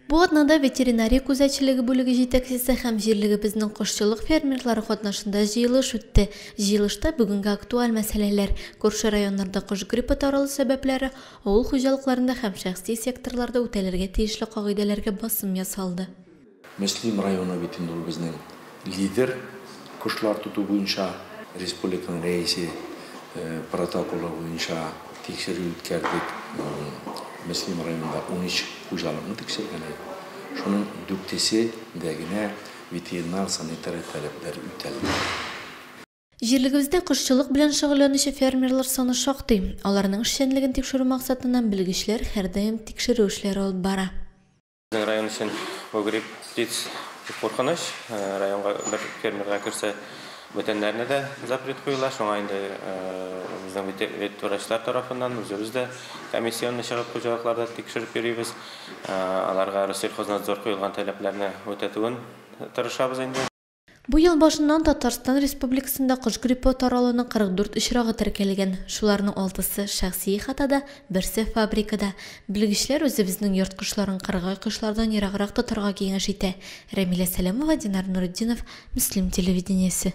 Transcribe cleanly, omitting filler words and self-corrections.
Бу атнада ветеринария күзәтчелеге бүлеге җитәкчесе һәм җирлегебезнең кошчылык фермерлары катнашында җыелыш үтте. Җыелышта бүгенге актуаль мәсьәләләр, күрше районнарда кош гриппы таралу сәбәпләре, авыл хуҗалыкларында һәм шәхси секторларда үтәлергә тиешле кагыйдәләргә басым ясалды. Мөслим районы бит инде ул безнең лидер кошлар тоту буенча. Республиканың рәисе протоколы буенча тикшерү үткәрдек. Мөслим районында 13 хуҗалыкны тикшергән идек. Шуның дүртесе дә генә ветеринар-санитария таләпләре үтәлде. Җирлегебездә кошчылык белән шөгыльләнүче фермерлар саны шактый. Аларның эшчәнлеген тикшерү максатыннан белгечләр һәрдаим тикшерү эшләре алып бара. Безнең район өчен бу грипп птиц бик куркыныч. Районга бер фермерга керсә, бүтәннәренә дә запрет куела. Шуңа инде безнең ветврачлар тарафыннан үзебез дә комиссионный чыгып хуҗалыкларда тикшереп йөрибез. Аларга Россельхознадзор куелган таләпләрне үтәтүен тырышабыз инде. Бу ел башыннан Татарстан Республикасында кош гриппы таралуның 44 очрагы теркәлгән. Шуларның алтысы, шәхси ихатада, берсе, фабрикада. Белгечләр үзебезнең йорт кошларын кыргый кошлардан ераграк тотарга киңәш итә. Рәмилә Сәләмова, Динар Нуретдинов, Мөслим телевидениесе.